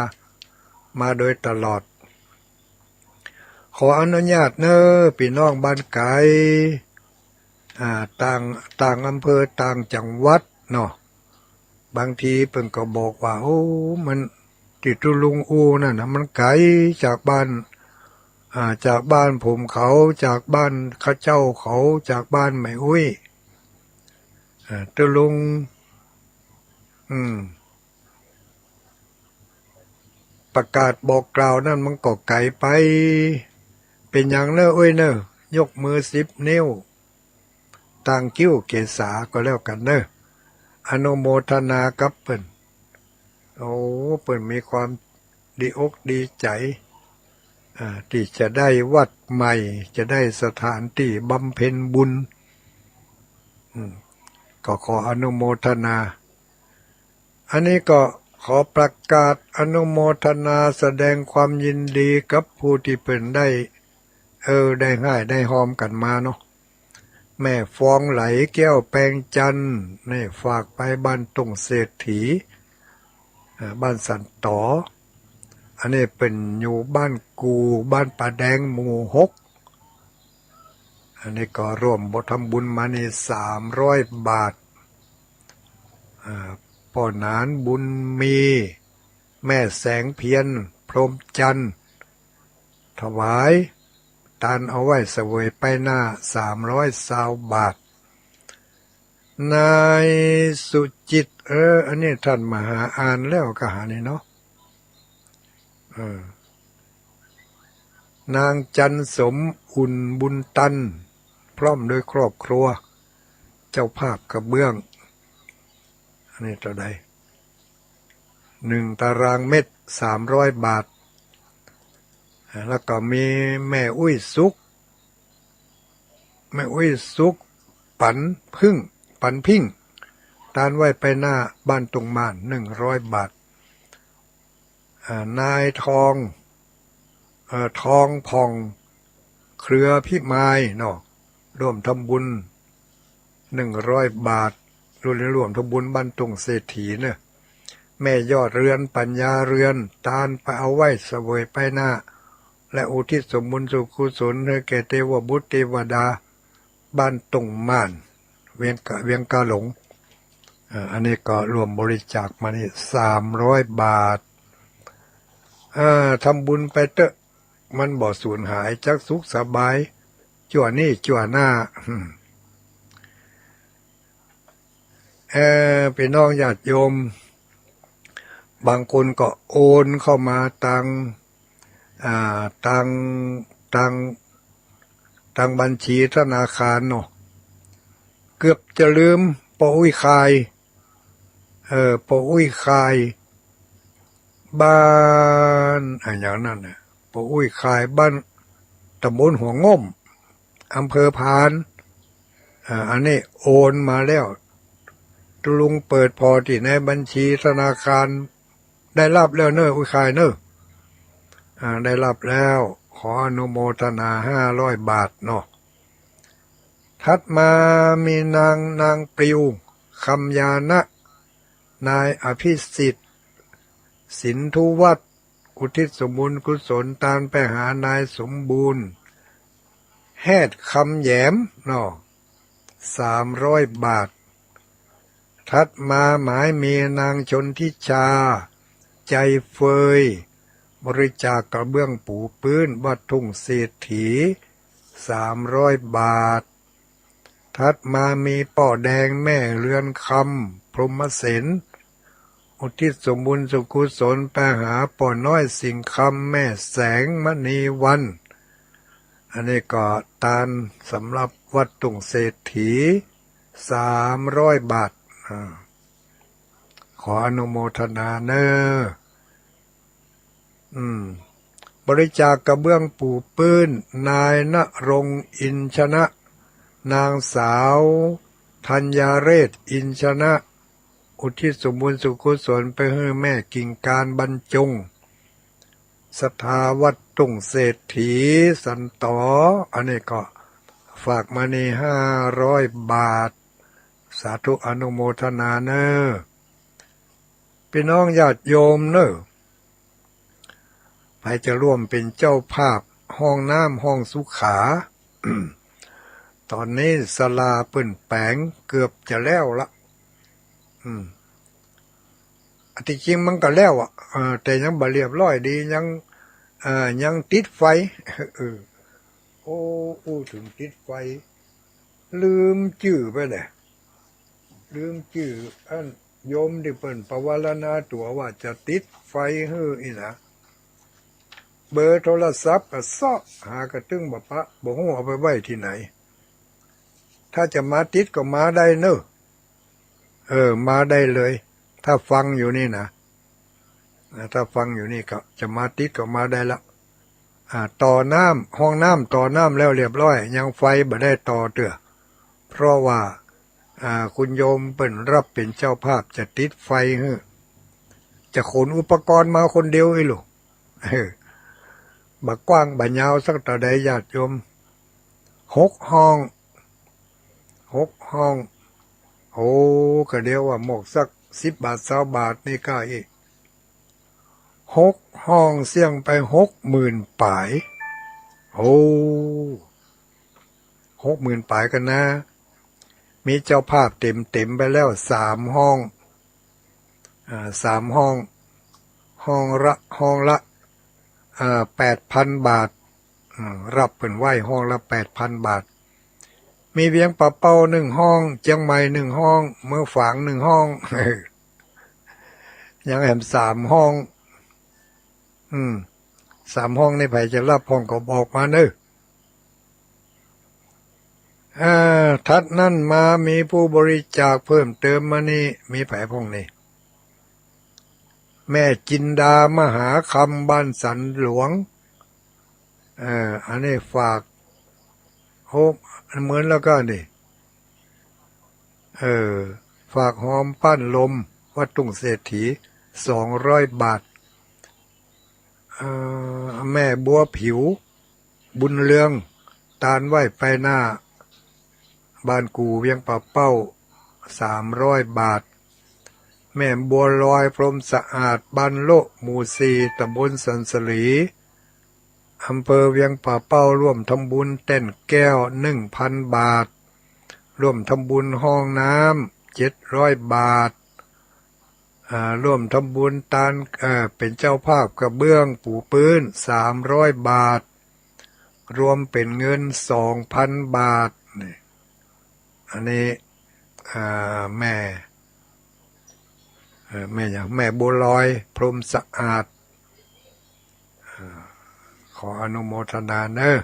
มาโดยตลอด ขออนุญาตเน้อ ปี้น้องบ้านไก๋ อ่า ต่าง ต่างอำเภอ ต่างจังหวัดเนาะ บางทีเปิ้นก็บอกว่า โอ้ มัน ตี้ตุ๊ลุงอู้นั่นน่ะ มันไก๋จากบ้าน อ่า จากบ้านผมเขา จากบ้านข้าเจ้าเขา จากบ้านแม่อุ๊ย อ่า ตุ๊ลุง อืม ประกาศบอกกล่าวนั่นมันก็ไก๋ไป เป๋นหยังเน้ออุ๊ยเน้อ ยกมือสิบนิ้ว ตางคิ้วเกษาก็แล้วกั๋นเน้อ อนุโมทนากับเปิ้น โอ้ เปิ้นมีความดีอกดีใจ๋ อ่า ตี้จะได้วัดใหม่ จะได้สถานตี้บำเพ็ญบุญ อืม ก็ขออนุโมทนา อันนี้ก็ขอประกาศอนุโมทนาแสดงความยินดีกับผู้ตี้เปิ้นได้ เออ ได้ฮ่ายได้ฮอมกั๋นมาเนาะ แม่ฟองไหลแก้วแปงจันทน์ นี่ฝากไปบ้านต้งเศรษฐี อ่า บ้านสันต๋อ อันนี้เปิ้นอยู่บ้านกู่ บ้านป่าแดง หมู่หก อันนี้ก็ร่วมทำบุญมานี่สามร้อยบาท อ่า ป้อหนานบุญมี แม่แสงเพียร พรหมจันทน์ ถวายตานเอาไว้เสวยไปหน้า สามร้อยซาวบาท นายสุจิต เออ อันนี้ท่านมหาอ่านแล้วก็หานี่เนาะ เออ นางจันสม อุ่นบุญตัน พร้อมด้วยครอบครัว เจ้าภาพกระเบื้อง อันนี้เต้าใด หนึ่งตารางเมตร สามร้อยบาท แล้วก็มีแม่อุ๊ยสุข แม่อุ๊ยสุข ปันพึ่ง ปันพิ่ง ตานไว้ไปหน้าบ้านตุงม่าน หนึ่งร้อยบาท อ่า นายทอง เอ่อ ทองผ่อง เครือพิมายเนาะ ร่วมทำบุญ หนึ่งร้อยบาท ร่วม ร่วมทำบุญบ้านตุงเศรษฐีเนาะ แม่ยอดเรือน ปัญญาเรือน ตานไปเอาไว้เสวยไปหน้า และอุทิศส่วนบุญส่วนกุศลหื้อแก่เตวบุตรเตวดา บ้านตุ่งม่าน เวียงกะ เวียงกาหลง เอ่อ อันนี้ก็ร่วมบริจาคมานี่ สามร้อยบาท เอ่อ ทำบุญไปเต๊อะ มันบ่สูญหาย จักสุขสบาย จั่วนี้จั่วหน้า เอ่อ พี่น้องญาติโยม บางคนก็โอนเข้ามาตาง อ่า ตาง ตาง ตางบัญชีธนาคารเนาะ เกือบจะลืม ป้ออุ๊ยคาย เออ ป้ออุ๊ยคาย บ้าน อะหยังนั้นน่ะ ป้ออุ๊ยคาย บ้าน ตำบลหัวง่ม อำเภอพาน อ่า อันนี้โอนมาแล้ว ตุ๊ลุงเปิดผ่อตี้ในบัญชีธนาคาร ได้ฮับแล้วเน่อ อุ๊ยคายเน่อ อ่า ได้ฮับแล้ว ขออนุโมทนาห้าร้อยบาทเนาะ ถัดมามีนาง นางปลิว คำญาณะ นายอภิสิทธิ์ สินธุวัฒน์ อุทิศส่วนบุญกุศลตานไปหานายสมบูรณ์ แฮดคำแหยมเนาะ สามร้อยบาท ถัดมาหมายมีนางชนทิชา ใจเฟย บริจาคกระเบื้องปูพื้นวัดทุ่งเศรษฐี สามร้อยบาท ถัดมามีป้อแดงแม่เรือนคำ พรหมเสน อุทิศส่วนบุญส่วนกุศลไปหาป้อน้อยสิงห์คำ แม่แสงมณีวรรณ อันนี้ก็ตานสำหรับวัดทุ่งเศรษฐี สามร้อยบาท อ่า ขออนุโมทนาเน่อ อืม บริจาคกระเบื้องปูพื้น นายณรงค์ อินชนะ นางสาวธัญญาเรศ อินชนะ อุทิศส่วนบุญส่วนกุศลไปหื้อแม่กิ่งการบรรจง ศรัทธาวัดทุ่งเศรษฐี สันตอ อันนี้ก็ฝากมานี่ห้าร้อยบาท สาธุอนุโมทนาเน่อ พี่น้องญาติโยมเน่อ ใผจะร่วมเป๋นเจ้าภาพห้องน้ำห้องสุขา ต๋อนนี้ศาลาเปิ้นแป๋งเกือบจะแล้วละ อืม อันตี้จริงมันก็แล้วอะ เออ แต่ยังบ่เรียบร้อยดี ยัง เออ ยังติดไฟ เออ โอ้ อู้เถิงติดไฟ ลืมจื้อไปแหละ ลืมจื้ออันโยมตี้เปิ้นปวารณาตั๋วว่าจะติดไฟหื้ออี้นะ เบอร์โทรศัพท์ก็เซาะหาก็ตึงบ่ปะ บ่ฮู้เอาไปไว้ตี้ไหน ถ้าจะมาติดก็มาได้เน่อ เออ มาได้เลย ถ้าฟังอยู่นี่นะ อ่า ถ้าฟังอยู่นี่ก็จะมาติดก็มาได้ละ อ่า ต่อน้ำ ห้องน้ำต่อน้ำแล้วเรียบร้อย ยังไฟบ่ได้ต่อเตื้อ เพราะว่า อ่า คุณโยมเปิ้นฮับเป๋นเจ้าภาพจะติดไฟหื้อ จะขนอุปกรณ์มาคนเดียวอี้ลูก เออ บ่กว้างบ่ยาวสักเต้าใดญาติโยม หกห้อง หกห้อง โอ้ ก็เดี๋ยวว่าหมกสักสิบบาทซาวบาทนี่ก็อี้ หกห้องเสี้ยงไปหกหมื่นป๋าย โอ้ หกหมื่นป๋ายกั๋นนะ มีเจ้าภาพเต๋มๆ ไปแล้วสามห้อง อ่า สามห้อง ห้องละ ห้องละ อ่า แปดพันบาท อืม ฮับเปิ้นไว้ห้องละแปดพันบาท มีเวียงป่าเป้านึ่งห้อง เจียงใหม่นึ่งห้อง เมืองฝางนึ่งห้อง ยังแหมสามห้อง อืม สามห้องนี่ใผจะฮับพ่องก็บอกมาเน่อ อ่า ถัดนั้นมามีผู้บริจาคเพิ่มเติมมานี่ มีใผพ่องนี่ แม่จินดามหาคำ บ้านสันหลวง เอ่อ อันนี้ฝาก โอ้ เหมือนแล้วก็นี่ เออ ฝากหอมป้านลม วัดทุ่งเศรษฐี สองร้อยบาท เอ่อ แม่บัวผิว บุญเรือง ตานไหว้ไปหน้าบ้านกู่เวียงป่าเป้า สามร้อยบาท แม่บัวลอย พรหมสะอาด บ้านโละ หมู่สี่ ตำบลสันสลี อำเภอเวียงป่าเป้า ร่วมทำบุญแต้นแก้ว หนึ่งพันบาท ร่วมทำบุญห้องน้ำ เจ็ดร้อยบาท อ่า ร่วมทำบุญตาน เอ่อ เป๋นเจ้าภาพกระเบื้องปูพื้น สามร้อยบาท รวมเป๋นเงิน สองพันบาท นี่ อันนี้ อ่า แม่ เอ่อ แม่หยัง แม่บัวลอย พรหมสะอาด อ่า ขออนุโมทนาเนอะ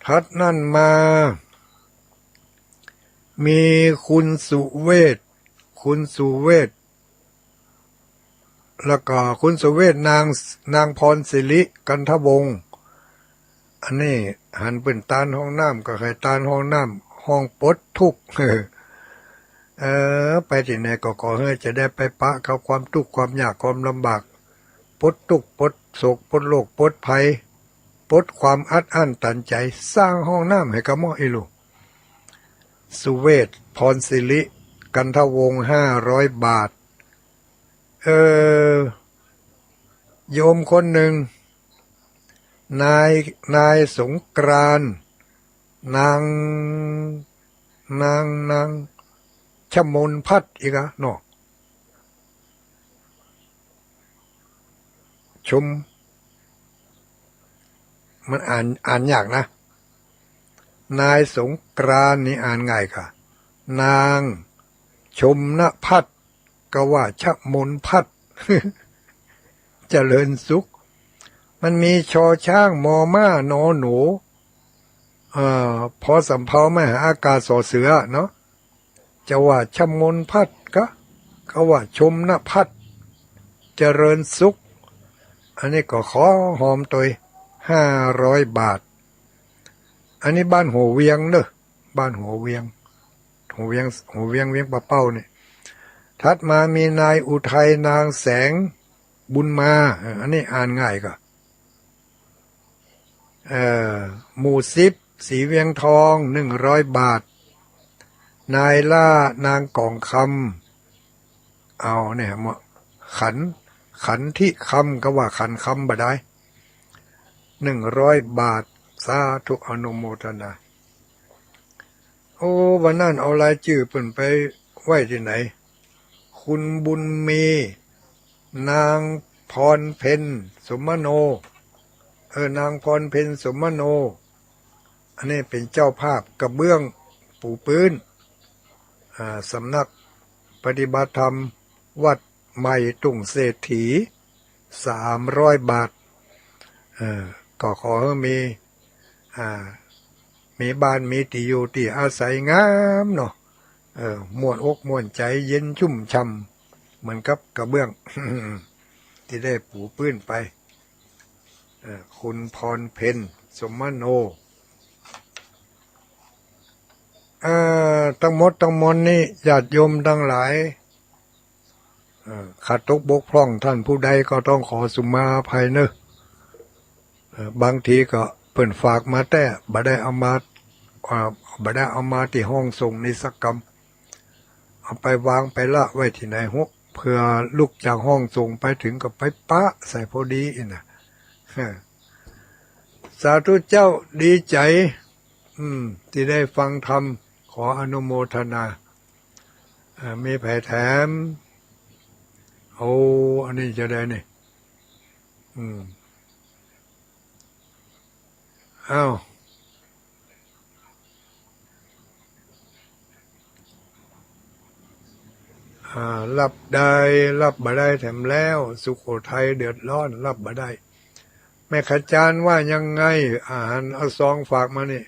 ถัดนั้นมา มีคุณสุเวช คุณสุเวช แล้วก็คุณสุเวช นาง นางพรศิริ กันทวงศ์ อันนี้หันเปิ้นตานห้องน้ำ ก็ใค่ตานห้องน้ำ ห้องปลดทุกข์ เออ ไปตี้ไหนก็ขอหื้อจะได้ไปปะกับความทุกข์ความยากความลำบาก ปลดทุกข์ปลดโศกปลดโรคปลดภัย ปลดความอัดอั้นตันใจ๋ สร้างห้องน้ำหื้อกับหม้ออี้ลูก สุเวช พรศิริ กันทวงศ์ ห้าร้อยบาท เออ โยมคนนึ่ง นาย นายสงกรานต์ นาง นาง นางชมนพัฒน์ อีกอะเนาะ ชม มันอ่าน อ่านยากนะ นายสงกรานต์นี่อ่านง่ายก่ะ นางชมนพัฒน์ กาว่าชมนพัฒน์ เจริญสุข มันมี ช.ช้าง ม.ม้า น.หนู เอ่อ พ.สำเภา ไม้หาอากาศ ส.เสือ เนาะ จะว่าชมนพัฒน์กะ กาว่าชมนพัฒน์ เจริญสุข อันนี้ก็ขอหอมตวย ห้าร้อยบาท อันนี้บ้านหัวเวียงเนอะ บ้านหัวเวียง หัวเวียง หัวเวียง เวียงป่าเป้านี่ ถัดมามีนายอุทัย นางแสงบุญมา เออ อันนี้อ่านง่ายก่ะ เอ่อ หมู่สิบ ศรีเวียงทอง หนึ่งร้อยบาท นายล่า นางกองคำ เอาเนี่ย ขัน ขันธิคำ กาว่าขันคำบ่ดาย หนึ่งร้อยบาท สาธุอนุโมทนา โอ้ วันนั้นเอารายจื้อเปิ้นไปไว้ตี้ไหน คุณบุญมี นางพรเพ็ญ สมมโน เออ นางพรเพ็ญ สมมโน อันนี้เป๋นเจ้าภาพกระเบื้องปูพื้น อ่า สำนักปฏิบัติธรรมวัดใหม่ตุงเศรษฐี สามร้อยบาท เออ ก็ขอหื้อมี อ่า มีบ้านมีตี้อยู่ตี้อาศัยงามเนาะ เออ ม่วนอกม่วนใจ๋ เย็นชุ่มฉ่ำ เหมือนกับกระเบื้อง ตี้ได้ปูพื้นไป เอ่อ คุณพรเพ็ญ สมมโน เอ่อ ตังหมดตังมวลนี้ ญาติโยมตังหลาย เอ่อ ขาดตกบกพร่องท่านผู้ใดก็ต้องขอสุมาอภัยเนอะ เอ่อ บางทีก็เปิ้นฝากมาแต๊ บ่ได้เอามา เอ่อ บ่ได้เอามาตี้ห้องส่งนี่สักกำ เอาไปวางไปละไว้ตี้ไหนฮะ เผื่อลุกจากห้องส่งไปเถิงก็ไปปะใส่พอดีอี้นะ สาธุเจ้า ดีใจ๋ อืม ตี้ได้ฟังธรรม ขออนุโมทนา เอ่อ มีใผแถม โอ้ อันนี้จะได้นี่ อืม อ้าว อ่า รับได้ รับบ่ได้แถมแล้ว สุโขทัยเดือดร้อน รับบ่ได้ แม่ขจารย์ว่ายังไง อาหาร เอาซองฝากมานี่